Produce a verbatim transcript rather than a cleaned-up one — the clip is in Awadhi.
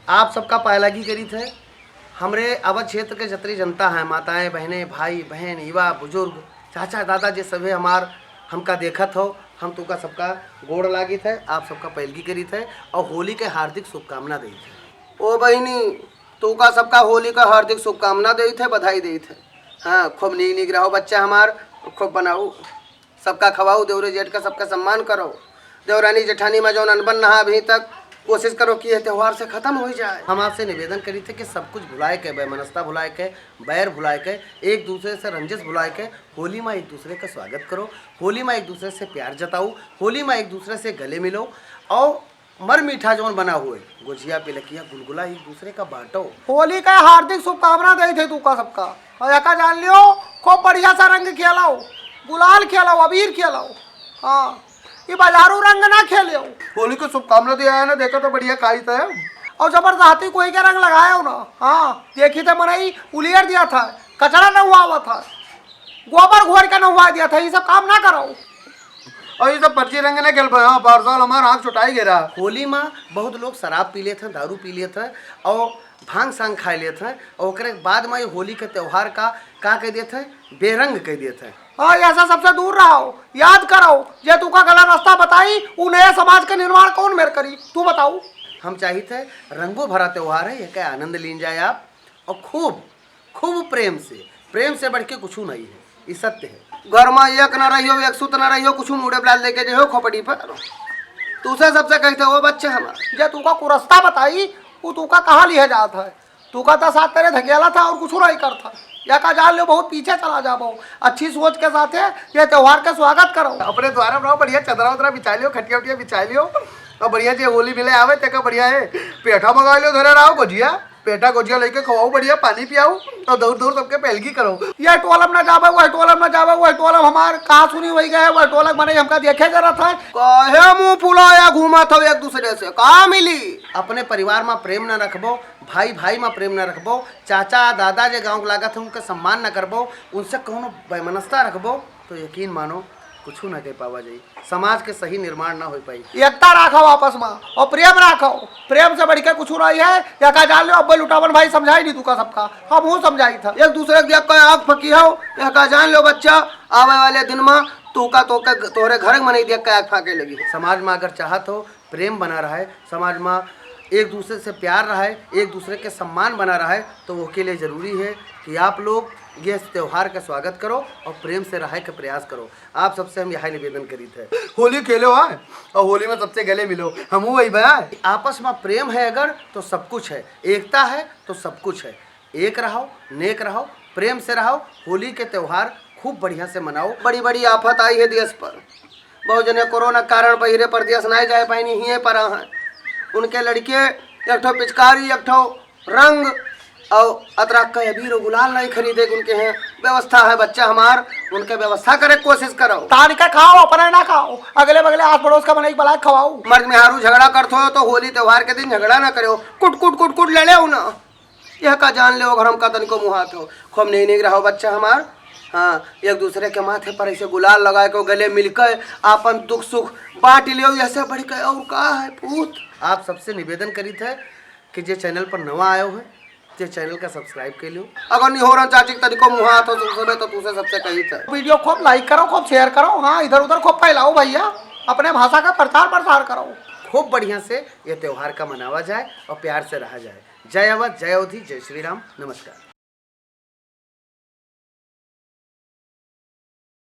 आप सबका पायलागी करीत है। हमरे अवध क्षेत्र के जतरी जनता है, माताएं, बहनें, भाई, बहन, युवा, बुजुर्ग, चाचा, दादा, जे सभे हमार, हमका देखत हो, हम तुका सबका गोड़ लागित है, आप सबका पैलगी करीत है और होली के हार्दिक शुभकामना देत है। ओ बहिनी, तुका सबका होली का हार्दिक शुभकामना देत है, बधाई देत है। हाँ, खूब नीक नीक रहो बच्चा हमार, खूब बनाऊ, सबका खवाऊ, देवरे जेठ का सबका सम्मान करो। देवरानी जेठानी मा जौन अनबन नहा अभी तक, कोशिश करो कि यह त्योहार से खत्म होइ जाए। हम आपसे निवेदन करीत है कि सब कुछ भुलाए के, वैमनस्यता भुलाए के, बैर भुलाए के, एक दूसरे से रंजिश भुलाए के, होली मा एक दूसरे का स्वागत करो, होली मा एक दूसरे से प्यार जताओ, होली मा एक दूसरे से गले मिलो और मर मीठा जौन बना हुए, गुजिया, पिलकिया, गुलगुला एक दूसरे का बांटो। होली का हार्दिक शुभकामना देत है तुका सबका। और एका जान लियो, खूब बढ़िया सा रंग खेलाओ, गुलाल खेलाओ, अबीर खेलाओ। हाँ, ये बाजारू रंग ना खेलियो। होली को शुभकामना दिया है ना, देखा तो बढ़िया खाई तो है। और जबरदस्ती कोई के रंग लगायो ना, हाँ, देखी तो मनई उलियर दिया था, कचरा नहुआवा था, गोबर घोर के नहुआ दिया था, ये सब काम ना करो। और ये सब फर्जी रंग ना खेल पाए, हाँ, बार साल हमार आँख चुटाई गिरा। होली मा बहुत लोग शराब पी लेत हैं, दारू पी लेत हैं और भांग सांग खाए लेत हैं और ओकरे बाद मा ये होली के त्योहार का, का कह देत हैं, बेरंग कह देत हैं। हाँ, ऐसा सबसे दूर रहो, याद करो, जे तुका गलत रास्ता बताई, उ नया समाज के निर्माण कौन मेर करी, तू बताऊ। हम चाहित है रंगो भरा त्योहार है, एके आनंद लीन जाए आप और खूब, खूब प्रेम से, प्रेम से बढ़ के कुछ नहीं है, ये सत्य है। घर मा एक ना रहियो, एक सूत ना रहियो, कुछ मुड़े ब्लाउज लेके जो हो खोपड़ी पर। तू से सबसे कहते हो बच्चे हमार। जे तुका कुरस्ता बताई, वो तुका कहाँ लिहे जात है? तुका तो साथ तेरे धकेला था और कुछ नहीं करता। या का जान लो, बहुत पीछे चला जाबो। अच्छी सोच के साथे ये त्योहार के स्वागत करो। अपने द्वारा बनाओ, बढ़िया चदरा उदरा बिछा लियो, खटिया उटिया बिछा लियो, और बढ़िया जे होली मिले आवे, तेका बढ़िया है, पेठा मंगा लियो, धरे रहो, गुजिया, पेठा गुजिया लेके खवाओ, बढ़िया पानी पियाओ, और दौड़ दौड़ सबके पैलगी करो। ये टोलम ना जावे, वह टोलम ना जावे, वह टोलम हमार कहाँ सुनी वही गए, वह टोलक बने हमका देखे जरा था। काहे मुंह फुलाया घूमत हो एक दूसरे से, का मिली? अपने परिवार मा प्रेम ना रखबो, भाई भाई मा प्रेम ना रखबो, चाचा दादा जे गाँव के लागत है उनके सम्मान ना करबो, उनसे कौनो वैमनस्यता रखबो, तो यकीन मानो कुछ ना कह पावा जाई। समाज के सही निर्माण ना हो पाई। एकता राखो आपस मा और प्रेम राखो, प्रेम से बढ़ के कुछ नहीं है। या का जान लो, अब लुटावन भाई समझाई नहीं तुका सबका, हम हूँ समझाई था। एक दूसरे के देख के आँख फकी हो, या का जान लो बच्चा, आवे वाले दिन मा तू का, तो का, तोहरे घर में नहीं देख के आँख फाँके लगी। समाज मा अगर चाहत हो प्रेम बना रहे, समाज मा एक दूसरे से प्यार रहे, एक दूसरे के सम्मान बना रहे, तो ओके लिए जरूरी है कि आप लोग ये त्योहार का स्वागत करो और प्रेम से रहे के प्रयास करो। आप सबसे हम यही निवेदन करीत है। होली खेलो, हाँ, और होली में सबसे गले मिलो, हम वही बया। आपस मा प्रेम है अगर, तो सब कुछ है, एकता है, तो सब कुछ है। एक रहो, नेक रहो, प्रेम से रहो, होली के त्योहार खूब बढ़िया से मनाओ। बड़ी बड़ी आफत आई है देश पर, बहुत जने कोरोना के कारण बहिरे परदेस नाहीं जाए पाइनी, हिये पर हैं। उनके लड़के एक ठो पिचकारी, एक ठो रंग और अतरा का अबीर और गुलाल नहीं खरीदे के उनके हैं। व्यवस्था है बच्चा हमार, उनके व्यवस्था करे के कोशिश करो। तान के खाओ, अपने ना खाओ, अगले बगले आस पड़ोस का मनई के बलाए खवाओ। मर्द मेहारू झगड़ा करत हो तो होली त्योहार के दिन झगड़ा ना करो, कुट कुट कुट कुट लड़े हो ना। यह का जान ले, अगर हमका तनिको मुहात हो, खूब नीक नीक रहो बच्चा हमार। हाँ, एक दूसरे के माथे पर ऐसे गुलाल लगाए के, गले मिलके आपन दुख सुख बांट लियो, ऐसे बढ़ के और का है पूत। आप सबसे निवेदन करीत है कि जे चैनल पर नवा आयो है, ते चैनल का सब्सक्राइब कर लियो। अगर निहोरा चाची के तनिको मुहात हो, सुन सुने तो तुसे सबसे कही था। वीडियो खूब लाइक करो, खूब शेयर करो, हाँ, इधर उधर खूब फैलाओ भैया, अपने भाषा का प्रचार प्रसार करो। खूब बढ़िया से ये त्योहार का मनावा जाए और प्यार से रहा जाए। जय अवध, जय अवधी, जय श्री राम, नमस्कार।